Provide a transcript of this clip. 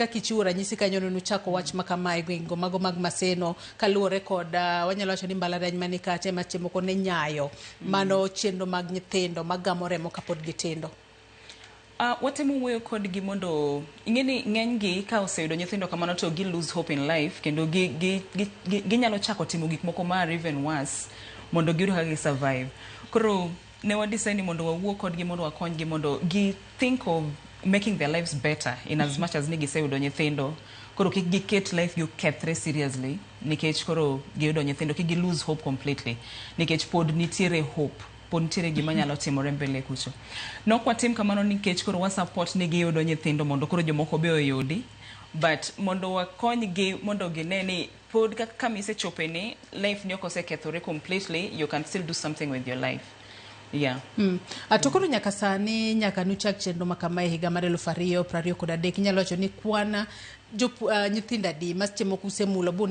Kaka ichiwo ranyisi kanyo ni nuchako wach ma kama e gwengego mago mag Maseno kaluwore kod wanyalo wacho ni mbalariany mani kacha ema seche moko ne nyayo mano chenro mag nyithindo magamo remo kapod gitindo. Watemo wuoyo kodgi mondo ing'e ni ng'eny gi ka oseyudo nyithindo kamano to gi lose hope in life kendo ginyalo chako timo gik moko ma are even worse mondo giyud kaka gi survive. Koro ne wa decide ni mondo wawuo kodgi mondo wakonygi mondo gi think of making their lives better in as much as ni giseyudo nyithindo. Koro kik giket life gi okethre seriously nikech koro giyudo nyithindo, kik gi lose hope completely nikech pod nitiere hope, pod nitiere gima nyalo timore mbele kucho. Nok watim kamano nikech koro wa support ni giyudo nyithindo mondo koro jomoko be oyudi, but mondo wakonygi mondo gine ni pod kaka kama isechope ni life ni ok osekethore completely, you can still do something with your life. Yeah. To koro nyaka sani, nyaka nuchak chenro ma kama e higa mar 2023, inyalo wacho ni kwan nyithindo adi ma seche moko usemulo bune